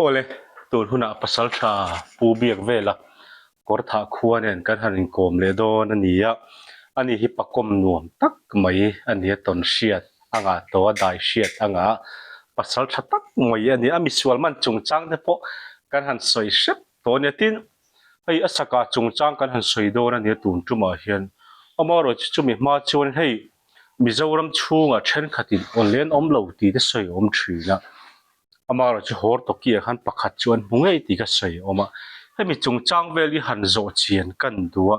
Awle, tun hunah Pasaltha Pu Biak vela Kawrthah khua nen kan han inkawm leh dawn a ni a, ani hi pakawm nuam tak mai a ni a, tawn hriat a ngah tawh a, dai hriat a ngah a, pasal tha tak mai a ni a, misual man chungchang te pawh kan han sawi hrep tawh a nia, tin hei a saka chungchang kan han sawi dawn a nia tun tumah hian amaherawhchu chumi hma chuan hei Mizoram chhungah thenkhatin awllen awm lo tih te sawi a awm thin a. Amaherawh chu hawr tawki ah khan pakhat chu an hmu ngei tih ka sawi a awm a, hemi chungchang vel hi han zawh chian kan duh a,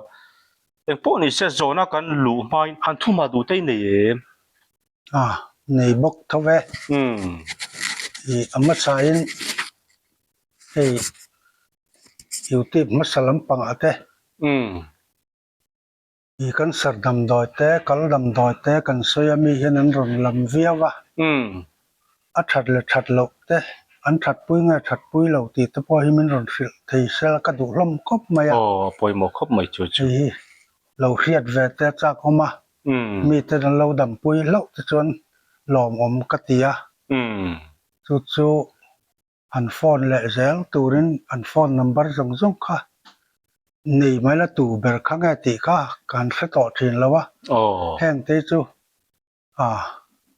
engpawh ni se zawhna kan luh hmain han thu hma duh te i nei em? A, nei bawk tho ve. Umm. Ih a hmasain hei youtube hmasa lampangah te. Umm. I cancer damdawi te, kal damdawi te kan sawi a mi hian an rawn lam viau a. A that leh that loh te, an thatpui nge thatpui lo tih te pawh hi min rawn hrilh thei sela ka duh hlawm khawp mai a. Aw, a pawimawh khawp mai chu chu. Hei hi lo hriat ve te a chak awm a, mite an lo dampui hlauh te chuan lawmawm ka ti a. Chu chu An phone leh zel turin an phone number zawng zawng kha nei mai la tu ber kha nge tih kha kan hre tawh thin lo a, heng te chu ah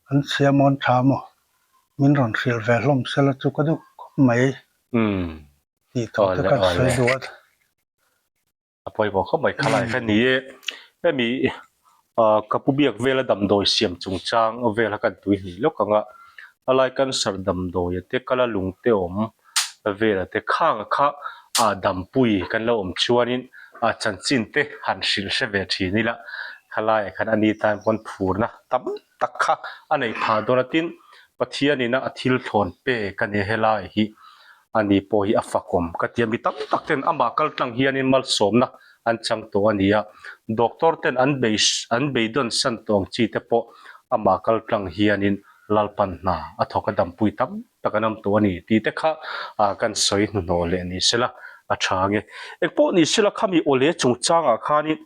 an chhia mawn tha maw min rawn hrilh ve hlawm sela chu ka duh khawp mai tih tawh te ka sawi duh a. A pawimawh khawp mai khalai kha ni e. Hemi ah ka pu biak vela damdawi siam chungchang vel a kan tui hnih lawk ang a, a lai cancer damdawi te kala lung te awm vel te khang a kha ah dampui kan lo awm chuanin ah chanchin te han hrilh hre ve thin ila khalaiah khan ani tan pawn phurna tam tak kha a nei phah dawn a tin Pathianin a thil thlawn pek a ni helai hi Ani pawh hi a fakawm ka ti a, mi tam tak ten amah kal tlang hianin malsawmna an chang tawh a ni a, doctor ten an bei an beidawn san tawh ang chi te pawh amah kal tlang hianin Lalpan hna a thawk a dampui tam tak an awm tawh a ni tih te kha kan sawi hnuhnawh leh ni sela a tha ange. Engpawh ni sela khami awle chungchangah khanin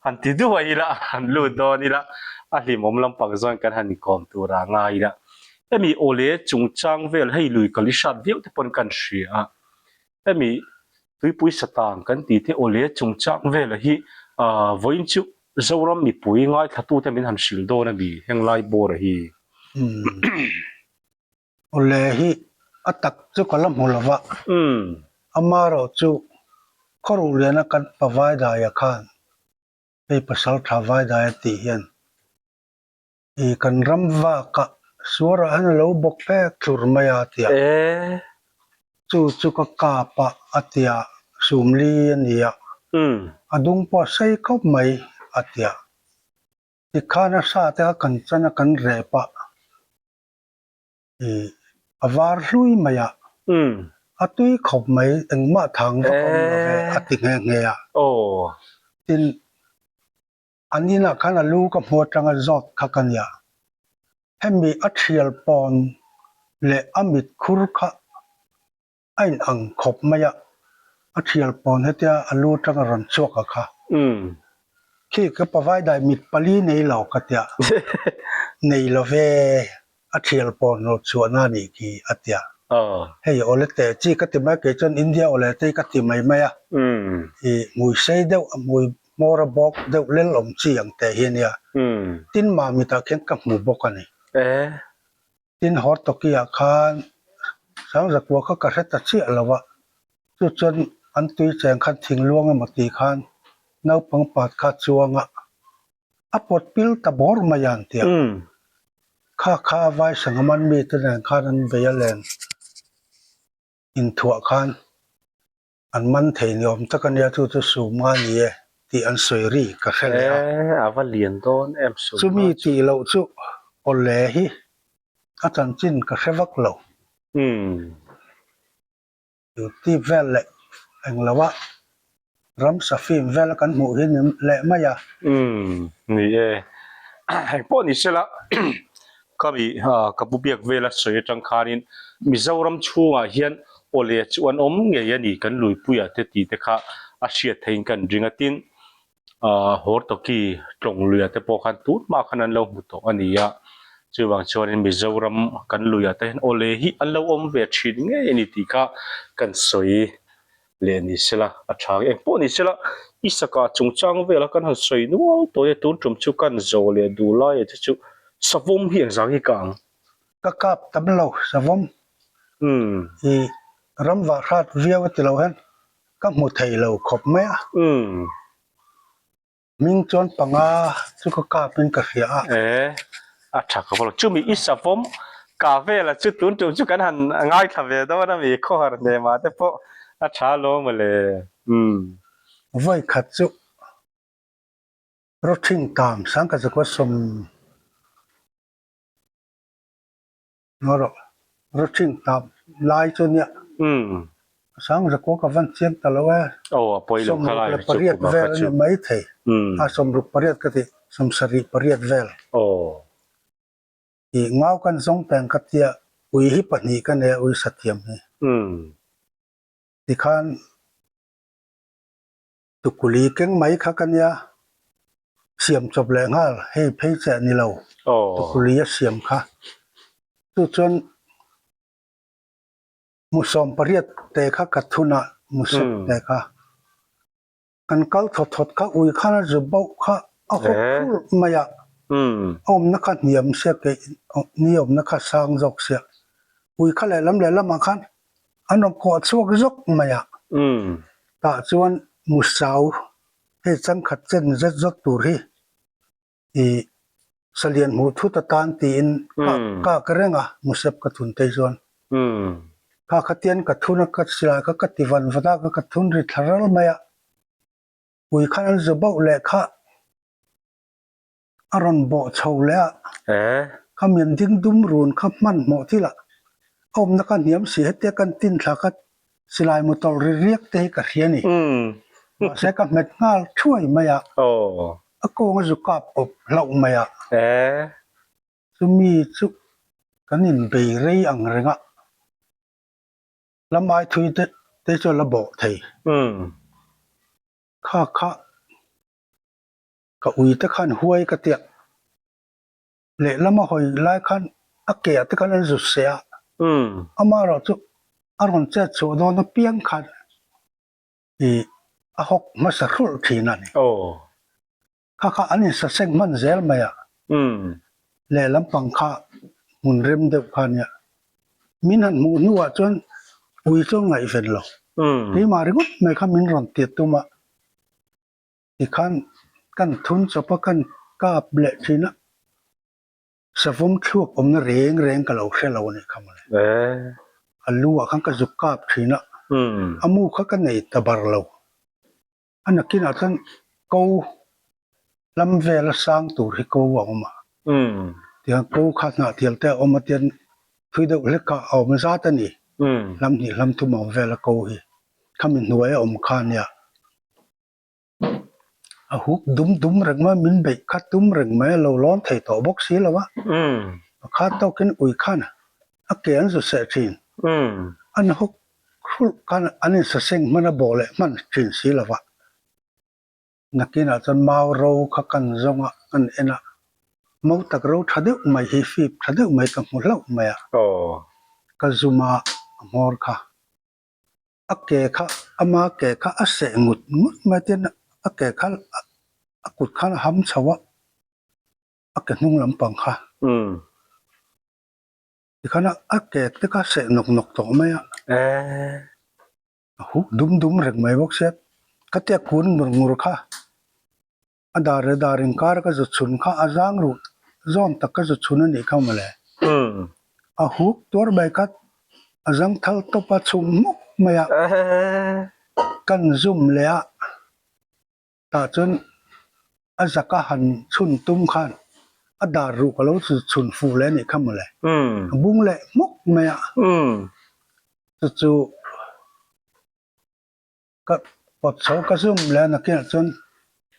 han ti duai ila han lut dawn ila a hlimawm lampang zawn kan han inkawm turah ngai ila. Hemi awle chungchang vel hei lui kal i hrat viau te pawn kan hria a, hemi tuipui satang kan tih te awle chungchang vela hi ah vawiin chu Zoram mipui ngaithlatute min han hrilh dawn a ni heng lai bawr a hi. Umm awle hi a tak chu ka la hmu lo va, amaherawh chu khawruh liana kan pavai daia khan hei pasal tha vai daia tih hian I kan ram vak a suarah hian a lo bawk vek thlur mai a tia. Chu chu ka kap a a tia sumli a ni a. A dung pawh a sei khawp mai a tia. Tikhan a sa te kha kan chan a kan rep a. I a var hlui mai a. A tui khawp mai engmah thang vak a awm lo ve a ti nghe nghe a. Tin. An inah khan a lu ka hmu atanga zawt kha ka nia. Hemi a thial pawn leh a mit khur kha a in ang khawp mai a, a thial pawn hetia a lu atanga rawn chhuak a kha. Khi ka pavaidai mit pali nei lo ka tia, nei lo ve. A thial pawn lo chhuahna a nih khi a tia. Hei awle teh chi ka ti mai kei chuan India awle te hi ka ti mai mai a. I hmui sei deuh a hmui hmawr a bawk deuh lel awm chi ang teh hi a nia. Tin Mamitah khian ka hmu bawk a ni. Tin Hortoki ah khan Sangzakua kha ka hre ta chiah lo a. Chu chuan an tui cheng khan thingluang emaw tih khan naupang pat kha a chuang a. A pawt pil ta bawr mai a an ti a. Kha kha a vai Sangaman mite nen khan an bei a len inthuah khan an man thei ni awm tak a nia chu chu sum nga ni e tih an sawi ri ka hre leh a. A va lian dawn em sum nga chu. Chumi tih loh chu awle hi a chanchin ka hre vak lo. Youtube vel leh englo a ramsa film vel a kan hmuh hi ni leh mai a. Umm ni e. Engpawh ni sela khami ka pu biak vela sawi atang khanin Mizoram chhungah hian awle chu an awm ngei a ni kan luipuiah te tih te kha a hriat theihin kan ring a tin Hortoki tlawng luiah te pawh khan tun hma khan an lo hmu tawh a ni a. Chuvang chuanin Mizoram kan luiah te hian awle hi an lo awm ve thin ngei a ni tih kha kan sawi leh ni sela a tha ang. Engpawh ni sela i saka chungchang vela kan han sawi nual tawh e tun tum chu kan zawh leh duh lai te chu savawm hi engzah nge ka ang? Ka kap tam lo savawm i ram vah hrat viau a ti lo hian ka hmu thei lo khawp mai a. Hming chuan panga chu ka kap in ka hria a. E, a tha ka vawlh. Chumi i savawm ka vela chu tun tum chu kan han ngaithla ve dawn a mi khawhar hnemah te pawh a tha alawm mawle. Umm. Vawi khat chu Rawthing tam Sangkazakua sawm. Ngaw rawh, rawthing tap lai chu nia. Umm. Sang zakua ka van chiang ta lo e. Aw a pawi lo kha lai chu 68 kuma kha vel chu. a ni mai thei. Umm. A 68 ka ti, 78 vel. Aw. I ngau kan zawng peng ka tia ui hi pahnih ka nei a ui sathiam hi. Umm. Tikhan Tukuli keng mai kha ka nia, siam chawp leh nghal, hei phei che ni lo, tukuli a siam kha. Chu chuan musawm pariat te kha ka thun a, musep te kha. Kan kal thawt thawt kha ui khan a zu bauh kha a hawk thulh mai a, a awmna kha hniam sia keih ni awmna kha sang zawk sia. Ui kha lehlam lehlamah khan An rawn kawh chhuak zawk mai a, tah chuan Musau hei changkhat chen zet zawt tur hi ih salian hmuh thut atan tiin ka kak reng a Musep ka thun phei chuan. Kha khatian ka thun a ka silai kha ka ti van vat a ka thun ri thla ral mai a, ui khan an zu bauh leh kha. A rawn bawh chho leh a, kha mian ding dum run kha hmanhmawh thil ah a awmna kha hniam si hetia kan tin thla kha silai motor ri riak te hi ka hria ni. Mahse ka hmet nghal thuai mai a, a kawng a zu kap awp hlauh mai a. Chumi chu kan inbei rei ang reng a, lam ai thui te chu a la bawh thei. Kha kha. Ka ui te khan huai ka tia. Lehlam a hawi lai khan a ke ah te khan an zut seh a. Amaherawh chu a rawn chet chhuah dawn apiang khan ih a hawk hmasa hrulh thin a ni. Kha kha an insaseng hman zel mai a. Lehlam pang kha hmun rem deuh kha nia. Min han hmuh hnuah chuan ui chu ngaihven lo. Keimah ringawt mai kha min rawn tir tum a. Tikhan kan thun chawp a kan kap leh thin a, savawm thluak awmna reng reng ka lo hre lo a nih kha mawle. A lu ah khan ka zuk kap thin a, a mu kha ka nei ta bar lo. A nakinah chuan ko lam vela sang tur hi ko a awm a, tihian ko kha hnahtial te a awm a tian thui deuh hlek kha a awm zat a ni, hlam hnih hlam thum a awm vel a ko hi, khami hnuai a awm kha a nia. A huk dum dum reng mai min beih kha tum reng mai a lo lawn thei tawh bawk si lo a. Pakhat tawkin ui khan a ke an zu seh thin. An hawk hrulh khan an insaseng hman a bawh leh hman thin si lo va. Nakinah chuan mau ro kha kan zawng a, kan en a. Mau tak ro tha deuh mai hi fip tha deuh mai ka hmu hlauh mai a. Ka zum a, a hmawr kha. A ke kha ama ke kha a seh ngut ngut mai tin a ke kha a kut khan a ham chho a, a ke hnung lampang kha. Tikhan a ke te kha a seh nawk nawk tawh mai a. A huk dum dum reng mai bawk sia. Khatia kun ngur ngur kha. A dar leh dar inkar ka zu chhun kha a zang ruh zawn tak ka zu chhun a nih kha mawle. A huk tuar mai kha a zang thal tawp a chhum hmuk mai a. Kan zum leh a, tah chuan a zaka han chhun tum khan a dar ruh ka lo zu chhun fuh leh a nih kha mawle. A bung leh hmuk mai a. Chu chu. Ka pawt chho ka zum leh a nakinah chuan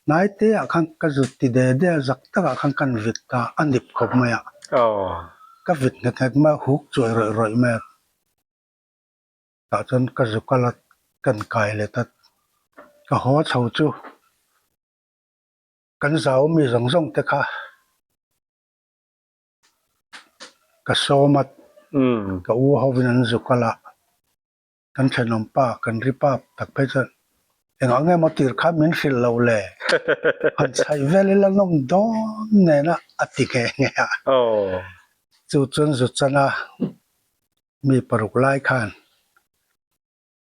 hnai te ah khan ka zut ti de de a zak takah khan kan vit ta a nip khawp mai a ka vit nghet nghet mai a huk chuai rawih rawih mai a tah chuan ka zu kal a kan kai leh ta ka haw chho chu kan zau mi zawng zawng te kha. Ka sawm a, ka u hovin an zu kal a, kan thenawm pa, kan ri pa tak phei chuan engah nge maw tir khan min hrilh lo le, han chhaih vel ila nawm dawn nena a ti nghe nghe a. Chu chuan zu chan a, mi paruk lai khan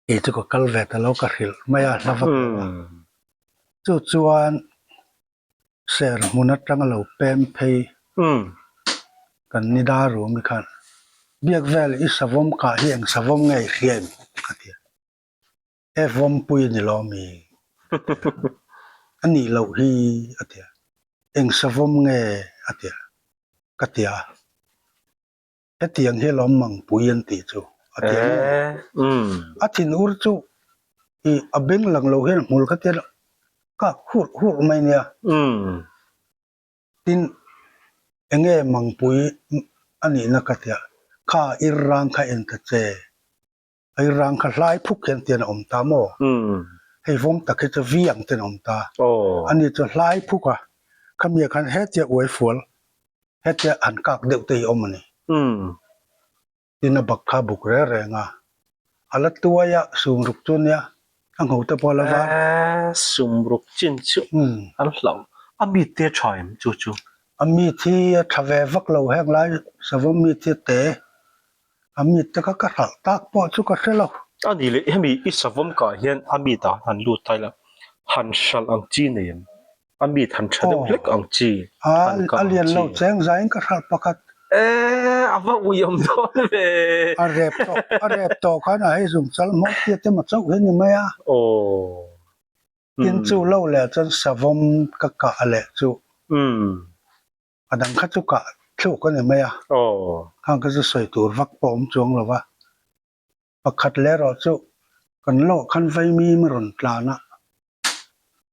kei chu ka kal ve ta lo ka hrilh mai a, hla vak lo a. Chu chuan Ser hmun atanga lo pem phei kan ni dar ru mi khan biak vel i savawm kah hi eng savawm nge i hria em ka ti a, he vawmpui a ni lo mi a nih loh hi a ti a, eng savawm nge a ti a ka ti a. Hetiang hi lawm mangpui an tih chu a ti ang em? A thin ur chu i a beng lang lo hian hmul kha tian kak hurh hurh mai nia. Tin, enge mangpui a nihna ka tia, kha ir rang kha en ta che. Hei rang kha hlai phuk hian tian a awm ta maw? Hei vawm tak hi chu vi ang ten a awm ta. Ani chu hlai phuk a, khamiah khan hetia uai fual, hetia han kak deuh te hi awm a ni. Tin a bak kha buk reng reng a, a la tuai a, sumruk chu nia, a ngho te pawh a la var. Sumruk chin chu an hlauh. A mi te tha em chu chu? A mi thi a tha ve vak lo heng lai savawm mi thi te A mit te kha ka hralh tak pawh chu ka hre lo. A ni leh hemi i savawm kah hian a mit ah han lut ta ila han hralh ang chi nei em? A mit han tha deuh hlek ang chi, han kah ang chi. A lian lo cheng zaiin ka hralh pakhat. Eee a va uiawm dawn ve. A rep tawh a rep tawh khan a hei zum chal hmawk tia te maw chauh hi ni mai a. Aww. Tin chu lo leh chuan savawm ka kah leh chu. A dang kha chu kah thluk a ni mai a, khang kha chu sawi tur vak pawh awm chuang lo va. Pakhat leh erawh chu kan lawh khan vaimim a rawn tlan a,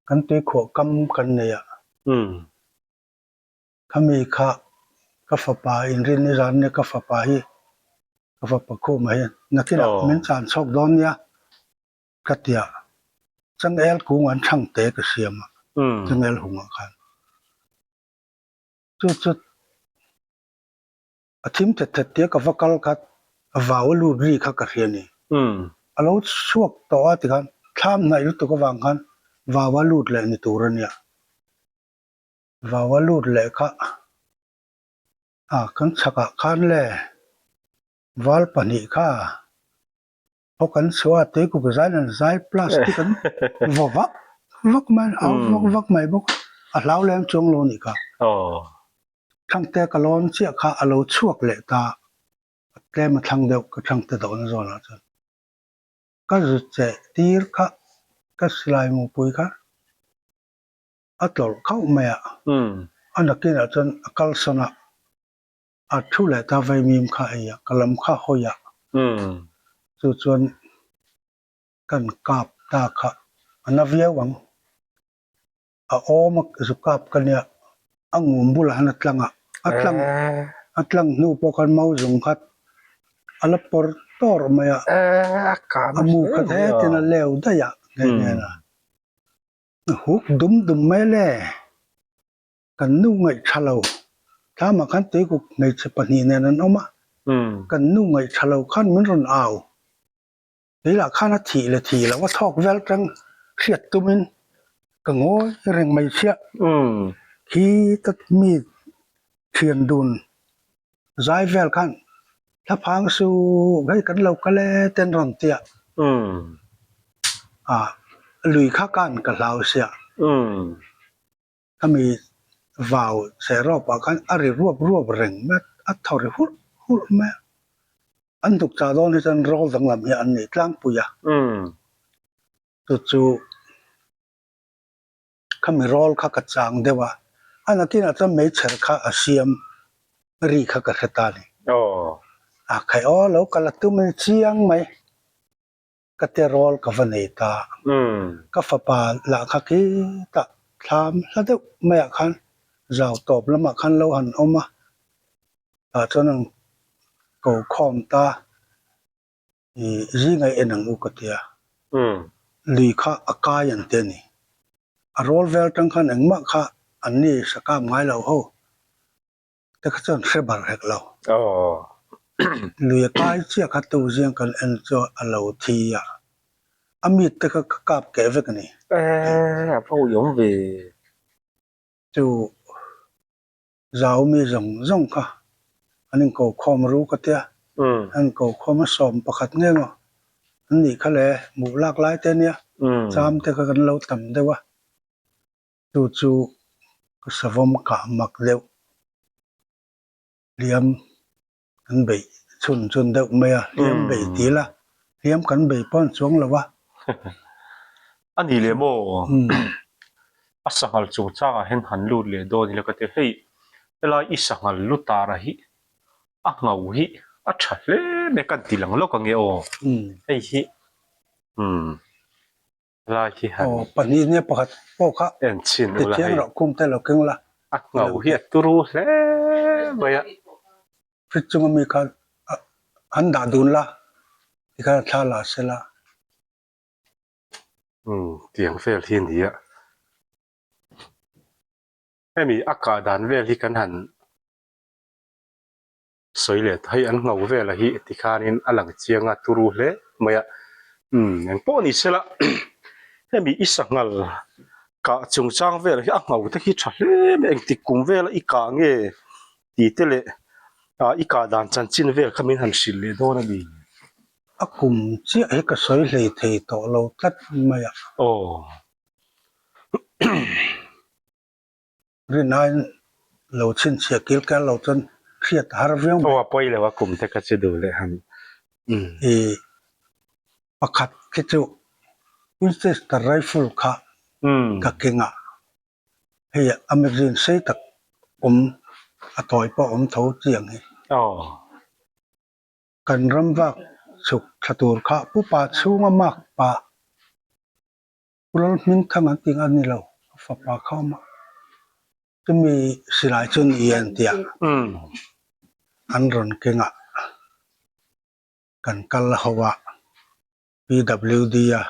kan tuikhuah kam kan nei a, khami kha ka fapa inrin nizan nia ka fapa hi ka fapa khumah hian nakinah min chan chhawk dawn nia ka ti a, changel kung an thang te ka siam a, changel hungah khan. Chu chu a thim thet thet tia ka va kal kha a vau a lut ri kha ka hria ni. A lo chhuak tawh a tikhan thlam hnaih lutuk avang khan vau a lut leh ni tur a nia. Vau a lut leh kha a kan chhakah khan le val pahnih kha Aw kan chhuah a tui kuk zai nan zai plastic an vaw vak vak mai a au vak vak mai bawk a hlau lem chuang lo nih kha. Thangte ka lawn chiah kha a lo chhuak leh ta a tlem a thlang deuh ka thangte dawhna zawnah chuan ka zu cheh tir kha ka silai mupui kha a tlawrh khauh mai a a nakinah chuan a kalsawn a. A thu leh ta vaimim kha ei a, ka lam kha hawi a, chu chuan kan kap ta kha a na viau ang. A awm a zu kap ka nia, a ngum bulah hian a tlang a, a tlang a tlang hnu pawh khan mau zung khat a la pawr tawr mai a, a mu khat hetin a leu daih a nghe nghe a, a huk dum dum mai le. Kan nu ngaih tha lo. Tlamah khan tuikuk hmeichhe pahnih nen an awm a, kan nu ngaih tha lo khan min rawn au. Keilah khan a thih leh thih loh a thawk vel tang hriat tumin ka ngawi reng mai chiah. Khi ta mi thian dun zai vel khan thlaphang suh hei kan lo kal e te an rawn ti a, ah lui kha khan ka hlau sia. Khami vau chhe rawp ah khan a ri ruap ruap reng mai a, a thaw ri hurh hurh mai a. An hnuk chah dawn hi chuan rawl danglam hi an nei tlangpui a. Chu chu khami rawl kha ka chang deuh a, a nakinah chuan meichher kha a siam ri kha ka hre ta a ni. A khaih aw lo kal a tum a ni chiang mai. Ka te rawl ka va nei ta. Ka fapa lah kha khitah thlam hla deuh maiah khan zau tawp lamah khan lo han awm a, tah chuan an ko khawm ta ih zingai en ang u ka ti a, lui kha a kai an ti a ni. A rawl vel tang khan engmah kha an ni sakap ngai lo ho. Te kha chuan hre bar hek lo. Lui a kai chiah kha tu ziang kan en chu a lo thi a, a mit te kha ka kap keh vek a ni. A va uiawm ve. Chu zau mi zawng zawng kha an inko khawm ru ka tia, an inko khawm a sawm pakhat nge maw an nih kha le, hmuh lak lai te ania, cham te kha kan lo tam deuh a. Chu chu ka savawm kah mak deuh hliam kan beih chhun chhun deuh mai a, hliam beih ti ila hliam kan bei pawh an chuang lo a. A ni leh maw? A sanghal chungchangah hian han lut leh dawn ila ka ti hei helai i sanghal lu tara hi a ngho hi a tha hle mai kan ti lang lawk ange aw hei hi umm. Lai hi han Aw, pahnih nia pakhat pawh kha en chhin ula tichiang hei. rawh khum te lo keng la. A ngho hi a turu hle mai a. Fridge chunga mi kha han dah dun la, tikhan a thla la se la. Umm, tiang vel hi a ni a. Hemi a kah dan vel hi kan han Sawi leh hei an ngho vel a hi tikhanin a lang chiang a turu hle mai a umm eng pawh ni sela hemi i sanghal kah chungchang vel hi a ngho te khi tha hle mai engtik kum vela i kah nge tih te leh ah i kah dan chanchin vel kha min han hrilh leh dawn a ni. A kum chiah hi ka sawi hlei thei tawh lo tlat mai a. Aw. Rinaiin lo chhinchhiah kil kal lo chuan hriat a har viau mai. Aw a pawi lo a kum te ka che duh leh han. I pakhat khi chu Winchester rifle kha ka keng a, hei a magazine sei tak awm a tawi pawh awm tho chiang hi. Kan ram vak chhuk thla tur kha pupa chhunga mark pah. Pu Lalhmingthang an tih a ni lo, a fapa kha awm a, chumi silai chu ni an ti a, an rawn keng a, kan kal ho a, PWD a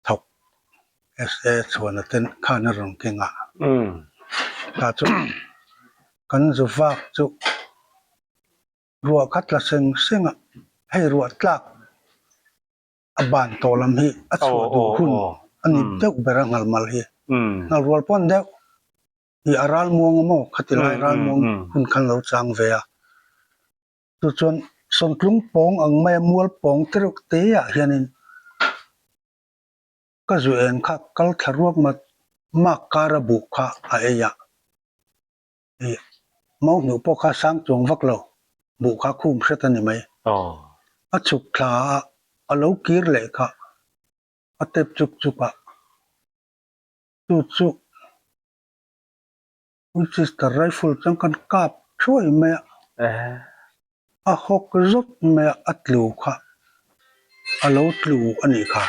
thawk SA chhuana ten khan a rawn keng a, tah chuan kan zu vak chu ruah kha tla seng seng a, hei ruah tlak A ban tawh lam hi a chhuah duh hun a ni deuh ber a nghalmal hi. Nghalrual pawn deuh hi a ralmuang a maw khati lai ralmuang hun khan lo chang ve a. Chu chuan Sawntlung pawng ang maia mual pawng te reuh te ah hianin ka zu eng kha kal thla ruak mat mak kar a buh kha a ei a. Ih, mau hnuh pawh kha sang chuang vak lo, buh kha khum hret a ni mai. A chhuk thla a, a lo kir leh kha a tep chuk chuk a, chu chu Winchester rifle chuan kan kap thuai mai a. A hawk zawt mai a, a tlu kha a lo tlu a nih kha.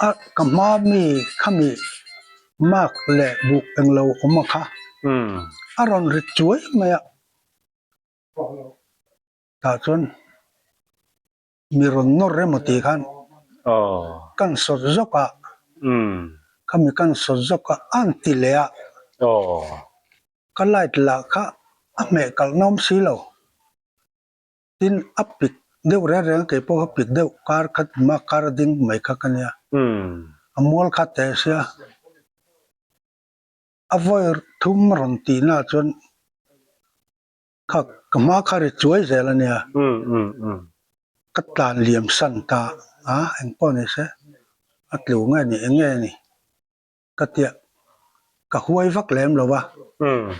A ka hma mi khami mark leh buh englo awm a kha a rawn ri chuai mai a, tah chuan. Mi rawn nawr emaw tih khan kan sawt zawk a, khami kan sawt zawk a a an ti leh a, ka light lah kha a hmeh kalh nawm si lo, tin a pik deuh reng reng a keipawh kha pik deuh kar khat hma kar a ding mai kha ka nia, a mual kha teh sia a vawi thum rawn tih na chuan. Kha ka hma kha ri chuai zel a nia. Ka tlan liam san ta a, eng pawh ni se a tlu nge ni eng nge ni ka tia ka huai vak lem lo va,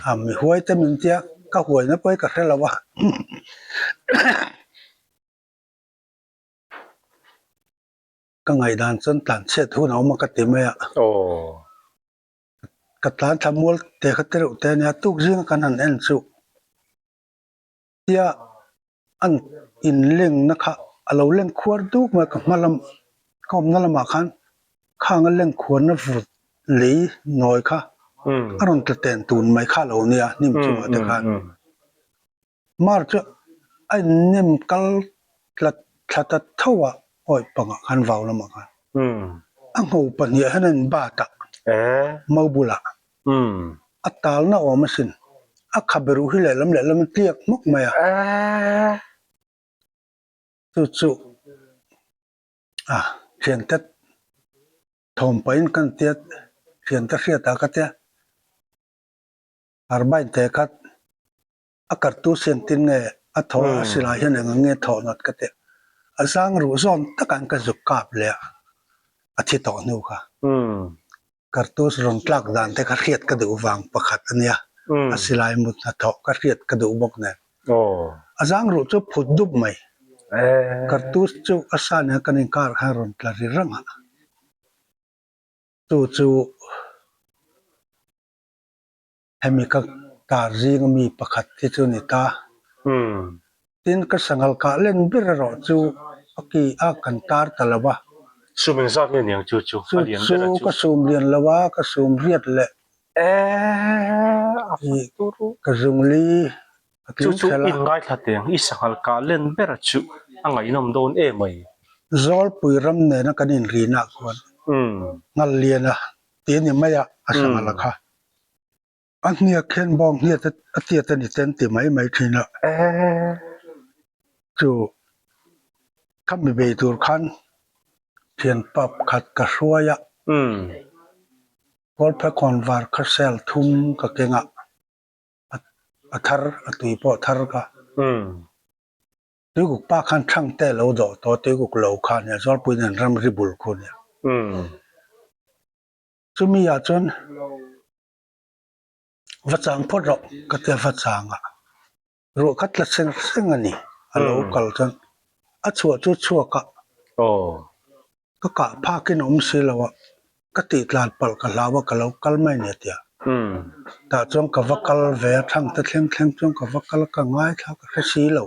a mi huai te min tia ka huai na pawh hi ka hre lo va. Ka ngaihdan chuan tlan chhiat hun a awm a ka ti mai a. Ka tlan thla mual te kha te reuh te a nia, tuk zinga kan han en chu tia an inlengna kha a lo leng khuar duk mai a, ka hma lam ka awmna lamah khan khang a leng khuarna vut lei nawi kha a rawn tla ten tun mai kha a lo nia hnim chungah te khan. Mar chu a innem kal tlat thla ta tho a, awi pangah khan vau lamah khan. A ngho pahniah hian a inbat a, mau bulah a talna awm asin. A khabe ruh hi lehlam lehlam in tliak hmawk mai a. Chu chu a thiante thawm pahin kan tia thiante hriatah ka tia carbine te khat a kartu siam tin nge a thaw a silai hian eng ang nge thawh nawt ka tih a zang ruh zawn takah hian ka zuk kap leh a a thi tawh hnu kha kartus rawn tlak dan te kha hriat ka duh vang pakhat a nia a silai mut hnathawh ka hriat ka duh bawk nen a zang ruh chu phut dup mai kartus chu a sa nen kan inkar khan rawn tla ri rang a chu chu. Hemi ka tar zinga mi pakhat hi chu ni ta. Tin, ka sanghal kah len ber erawh chu a ki a kan tar ta lo a. Sum engzat nge niang chu chu? A lian ber a chu. Chu ka sum lian lo a, ka sum riat leh. Ka zungli a tling Chu chu in ngaithla teng, i sanghal kah len ber a chu a ngaihnawm dawn em mai. Zawlpui ram nena kan inrinah khuan ngal lian a ti a ni mai a, a sanghal a kha. A hniak hian bawng hniat a tiat a ni ten ti mai mai thin a. Chu khami bei tur khan thian pa pakhat ka hruai a. Kawlphekhawn var kha sel thum ka keng a, a thar a tui pawh thar ka. Tuikuk pa khan thang te lo dawh tawh tuikuk lo kha a nia, Zawlpui nen ramri bul khu a nia. Chumi ah chuan va chang phawt rawh ka tia va chang a, ruah kha tla seng seng a ni a lo kal chuan a chhuah chu chhuak a, ka kah phak in a awm si lo a, ka tih tlan palh ka hlau a ka lo kal mai ni a tia, tah chuan ka va kal ve a thang te thleng thleng chuan ka va kal a ka ngaithla ka hre si lo.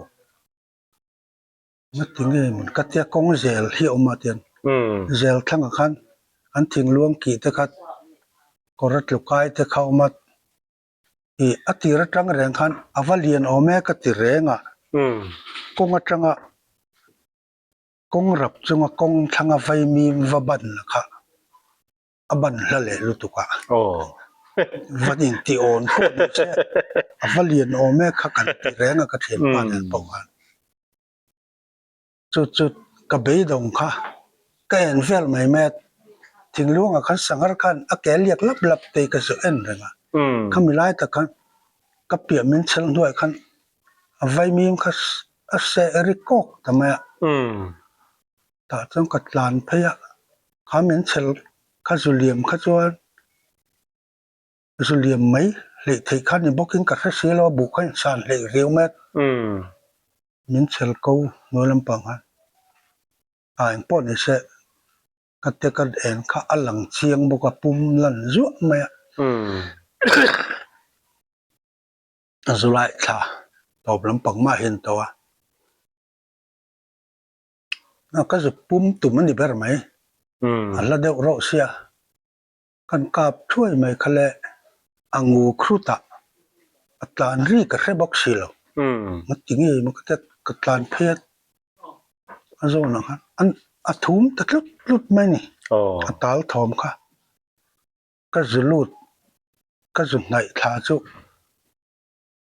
Ngati nge mun ka tia kawng zel hi a awm a tian zel thlangah khan an thingluang kih te kha kawr a tlukai te kha a awm a ih a tir atang reng khan a va lian awm e ka ti reng a kawng atanga kawng rap chunga kawng thlanga vaimim va ban la kha. A ban hla leh lutuk a. Va in ti awn pawh ni che. A va lian awm e kha kan ti reng a ka thianpa nen pawh khan. Chu chu ka beidawng kha ka en vel mai mai a. Thingluangah khan sanghar khan a ke liak lap lap te ka zu en reng a. Khami lai tak khan ka piah min chhel hnuaiah khan a vaimim kha a seh ri kawk ta mai a. Tah chuan ka tlan phei a, kha min chhel kha zu liam kha chuan zu liam mai hleih theih kha ni bawkin ka hre si lo a, buh kha insan hleih riau mai a, min chhel ko hnuai lampang khan a engpawh ni se ka te ka en kha a lang chiang bawk a, pum lan zuah mai a, a zu lai thla tawp lampang mah hian to a. Ka zuk pum tum a ni ber mai. A hla deuh reuh sia. Kan kap thuai mai kha le a ngu khrut ah a tlan ri ka hre bawk si lo. Ngati nge maw ka tia ka tlan phei a a zawn ang khan an a thum ta tlut tlut mai a ni. A tal thawm kha ka zu lut ka zu hnaih thla chu.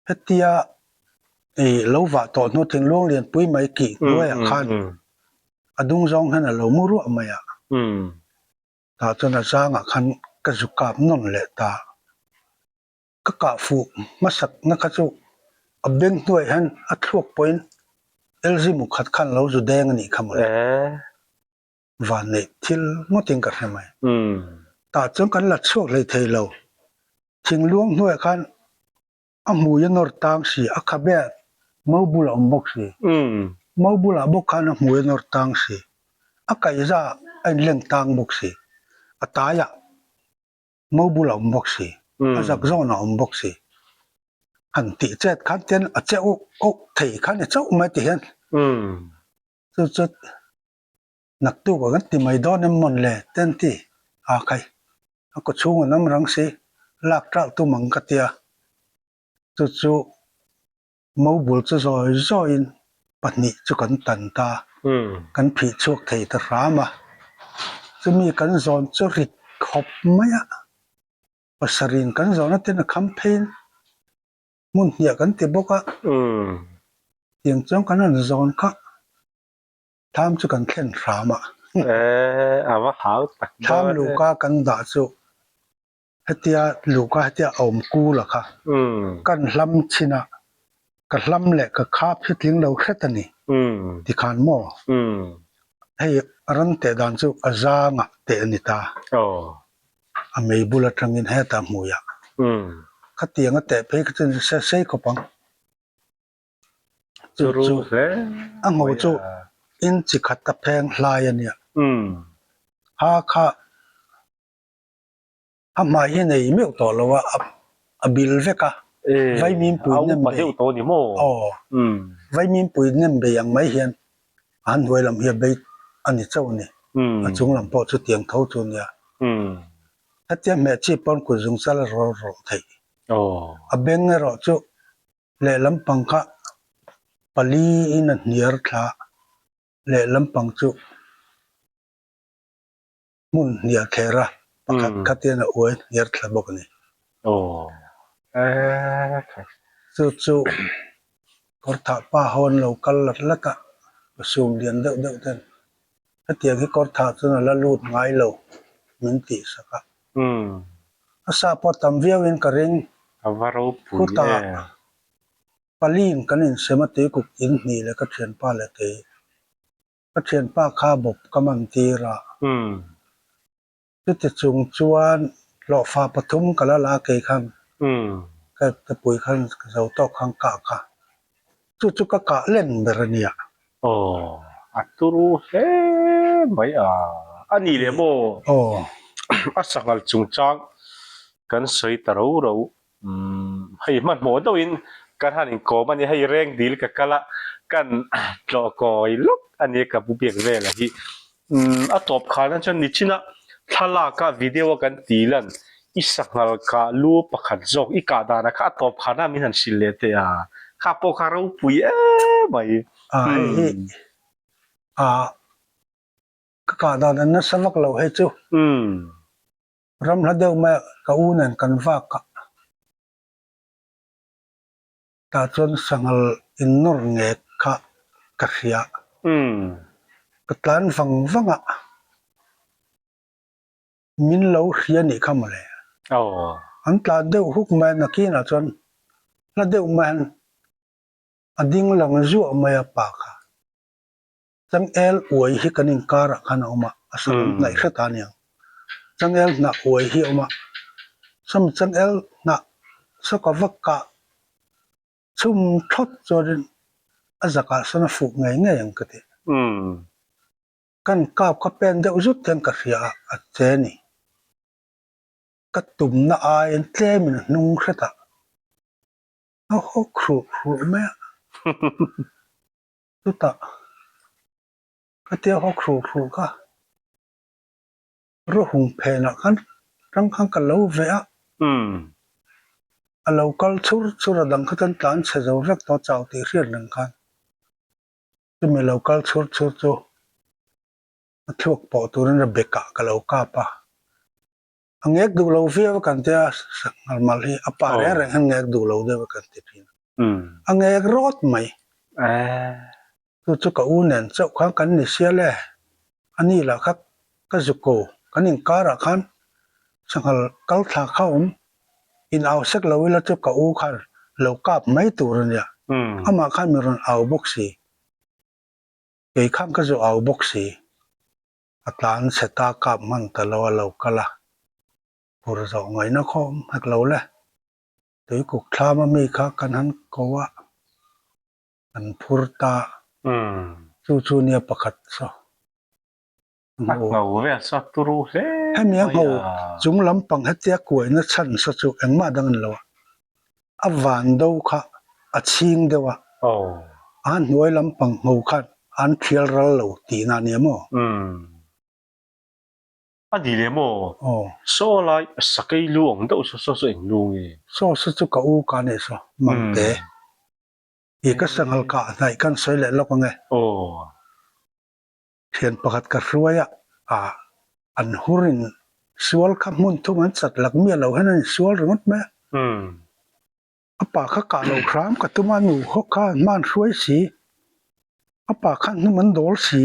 Hetia ih lo vah tawh hnu thinglung lianpui mai kih hnuaiah khan a dung zawng hian a lo mu ruah mai a. Tah chuan a zangah khan ka zu kap nawn leh ta. Ka kah fuh hmasakna kha chu a beng hnuaiah hian a thluak pawhin LG mu khat khan lo zu deng a nih kha mawle. Van neih thil ngawtin ka hre mai. Tah chuan kan la chhuak hlei thei lo. Thinglung hnuaiah khan a hmui a nawr tang si, a khabe ah mau bulah a awm bawk si. Mau bulah bawk khan a hmui a nawr tang si, a kaihza a inleng tang bawk si, a taiah mau bulah a awm bawk si, a zak zawnah a awm bawk si. Han tih chet khan ten a che uh uh thei khan i chauh mai ti hian chu chu Naktuk a kan ti mai dawn em mawn le? Te an ti a khai. A kaw chhung an awm rang si, lak ṭalh tum ang ka ti a. Chu chu mobul chu zawi zawiin pahnih chu kan tan ta, kan phih chhuak thei ta hram a. Chumi kan zawn chu rit khawp mai a, pasarih kan zawn a tin a kham pheiin hmun hniah kan ti bawk a, tiang chuan kan han zawn kha tham chu kan thlen hram a. Tham luka kan dah chu hetia luka hetia a awm kul a kha kan hlam chin a, ka hlam leh ka khap hi tling lo hret a ni tikhan maw hei ran teh dan chu a zangah teh a ni ta a mei bul atangin hetah hmuiah khatiang a teh phei kha chu se sei khawp ang chu chu a ngho chu inchi khat a pheng hlai a nia ha kha. A hmai hi nei meuh tawh lo a, a bil vek a, Vaimim pui nem bei, aw, Vaimim pui nem bei ang mai hian a han hnuai lam hi a bei a ni chauh a ni, a chung lam pawh chu tiang tho chu a nia. Hetia hmeh chi pawn kut zung chal a rawl rawh theih. A beng erawh chu lehlam pang kha pali in a hniar thla, lehlam pang chu. Hmun hnial thler a, pakhat khat hian a uai hniar thla bawk a ni. Chu chu kawrthah pa ho an lo kal lat lat a, pasum lian deuh deuh ten hetiang hi kawrthah chuan a la lut ngai lo min tih sak a. A sa pawh tam viau in ka ring. Khutah paliin kan insem a tuikuk in hnih leh ka thianpa leh kei. Ka thianpa kha bawp ka man tir a. Chuti chung chuan hlawhfa pathum ka la la kei khan ka tepui khan ka zo tawk khan kah kha. Chu chu ka kah len ber a nia. Aw, a turu hle mai a. A nih leh maw? Aw. A sanghal chungchang kan sawi ta ro ro. Umm hei hmanhmawh deuhin kan han inkawm a ni, hei reng dil ka kal a, kan tlawh kawi lawk a ni ka bu biak vel a hi. Umm a tawp khan a chuan nichina thlalak a video a kan tih lan i sanghal kah lu pakhat zawk i kah dan a kha a tawp khan a min han hrilh leh teh a, kha pawh kha ropui em mai. A hei hi a ka kah dan an nasa vak lo hei chu. Umm. Ram hla deuh mai ah ka u nen kan vak a, tah chuan sanghal in nawr ngek kha ka hria. Ka tlan vang vang a, min lo hria nih kha mawle. An tlan deuh huk mai a, nakinah chuan hla deuh mai hian a ding lang zuah mai a pa kha. Changel uai hi kan inkarah khan a awm a, a salam hnaih hret a aniang. Changel hnah uai hi a awm a, sawmi changel hnah sawka va kah chhum thlawt chuanin a zakah sawn a fuh ngei ngei ang ka ti. Kan kap kha pen deuh zut hian ka hria a, a che ni. Ka tumna aiin tlemin a hnung hret a, a hawk hruh hruh mai a. Chutah ka tia hawk hruh hruh kha rawhung phenah khan tang khan ka lo veh a, a lo kal chur chur a dang kha chuan tlan chhe zo vek tawh chau tih hriat reng khan chumi lo kal chur chur chu a thluak pawh turin a bekah ka lo kap a. A ngek duh lo viau a kan tia sanghal mal hi a pa reng reng hian ngek duh lo deuh a kan ti thin. A ngek rawt mai. Chu chu ka u nen chauh khan kan ni sial e. A ni lah kha ka zuko kan inkarah khan sanghal kal thla kha awm in au sek lo ila chu ka u khan lo kap mai tur a nia. Amah khan min rawn au bawk si. Kei khan ka zu au bawk si. A tlan chhe ta kap hman ta lo a lo kal a, phur zawh ngaihna khawm hek lo le. Tuikuk thlam a mi kha kan han ko a, kan phur ta. Chu chu nia pakhat saw. A ngho vel saw turu hle mai a. Hemi a ngho chung lampang hetia kuaina chhan saw chu engmah dang a ni lo a, a van do kha a chhing deuh a, a hnuai lampang ngho khan an thial ral lo tihna a nia maw? Umm. A ni leh maw? Aw. Saw lai sakei lu ang deuh saw saw saw eng lu nge? Saw saw chu ka u ka nei saw, Mangte. I ka sanghal kah hnaih kan sawi leh lawk ang e. Aw. Thian pakhat ka hruai a, ah. An hur in sual kha hmun thum an chat lak miah lo hian an insual ringawt mai a. A pa kha kah lo hram ka tum a, nu ho kha an hman hruai si, a pa kha hnum an dawl si,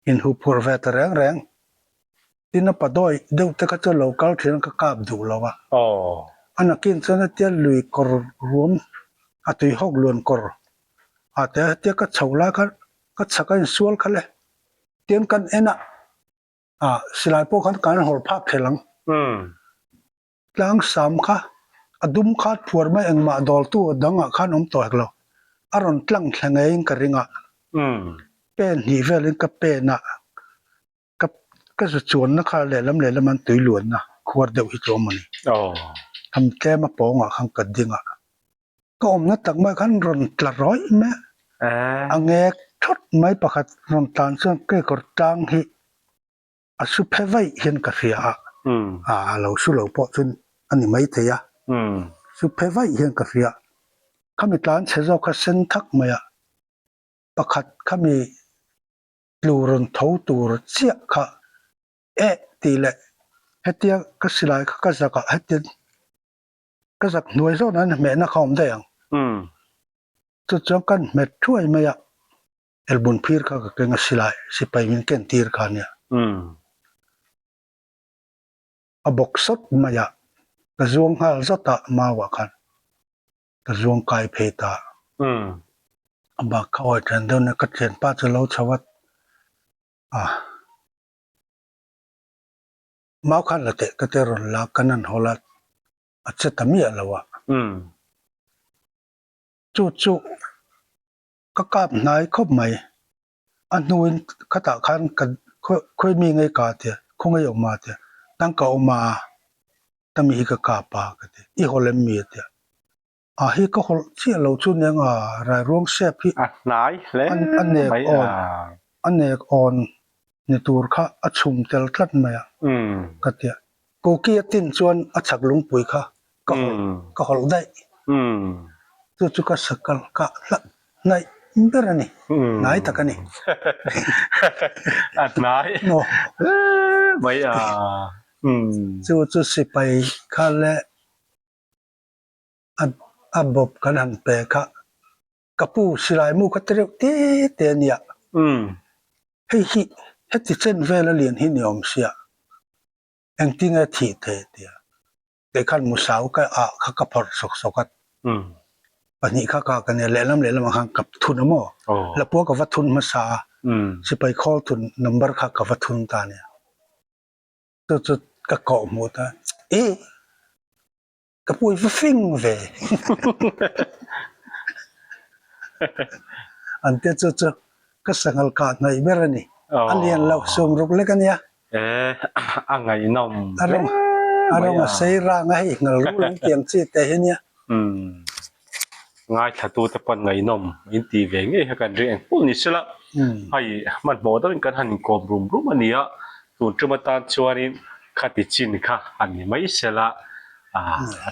inhup phur ve ta reng reng. Tin a pa dawi deuh te kha chu lo kal thin a ka kap duh lo a. A nakin chuan hetia lui kawr ruam a tuihawk luan kawr ah te hetia ka chho lai kha ka chhak a insual kha le. Tin kan en a, ah silai pawh khan kan hawrh phak thei ang. Tlang sam kha a dum khat phuar mai engmah dawltu a dangah khan awm tawh hek lo. A rawn tlang thla ngeiin ka ring a. Pen hnih velin ka pen a, ka ka zu chuanna kha lehlam lehlam an tui luanna khuar deuh hi chu awm a ni. Tham tlem a pawngah khan ka ding a. Ka awmna tak mai khan rawn tla rawih mai a. A ngek thawt mai pakhat rawn tlan chuan kekawr tlang hi a su phe vaih hian ka hria a, a lo su lo pawh chu a ni maithei a, su phe vaih hian ka hria. Khami tlan chhe zawk kha sen thak mai a, pakhat khami tlu rawn tho tur chiah kha eh tih leh hetia ka silai kha ka zak ah hetian ka zak hnuai zawn ah hmehna kha a awm daih ang. Chu chuan kan hmet thuai mai a. Elbun phir kha ka keng a silai sipai min ken tir kha ania. A bawk sawt mai a, ka zuang nghal zawt a mau ah khan ka zuang kai phei ta. A bak kha awi then deuh nia ka thianpa chu lo chho a, a mau khan la teh ka te rawn la kan han hawl a, a che ta miah lo a. Chu chu Ka kap hnai khawp mai. A hnuin khatah khan ka khawi mi ngei ka tia, khaw ngei awm a tia, tangka awm a, ta mi hi ka kap a ka ti, i hawlh em mi a tia. A hi ka hawlh chiah lo chu nia nga rairuang sep hi A hnai hle a nek mai awn, a. a nek awn ni tur kha a chhum tel tlat mai a ka tia. Koki a tin chuan a chhak lungpui kha ka hawlh ka hawlh daih. Chu chu ka sakal kah hlat hnaih ber a ni, hnai tak a ni. A hnai mai a. Chu chu sipai kha leh a a bawp kan han pe kha ka pu silai mu kha te reuh te te a nia. Hei hi heti chen vel a lian hi ni awm sia engtinge thih thei tia. Kei khan Musau ka ah kha ka phawrh sawk sawk a, pahnih kha ka ka nia lehlam lehlam ah khan ka thun a maw? Lapua ka va thun hmasa a, sipai khawl thun number kha ka va thun ta nia. Chu chu ka kawh hmuh ta, i ka pui va fing ve an tia chu chu ka sanghal kah hnaih ber a ni. A lian lo sawmruk lek a nia. Eh, a ngaihnawm A rawng, a rawng a sei rang a hei ngal rul an tiang chi te hi nia. Umm, ngaithla tu te pawn ngaihnawm in ti ve ngei kha kan ring eng pawh ni sela, hei hmanhmawh deuhin kan han inkawm rum rum a ni a, tun tum atan chuanin khati chin kha a ni mai sela, a tha.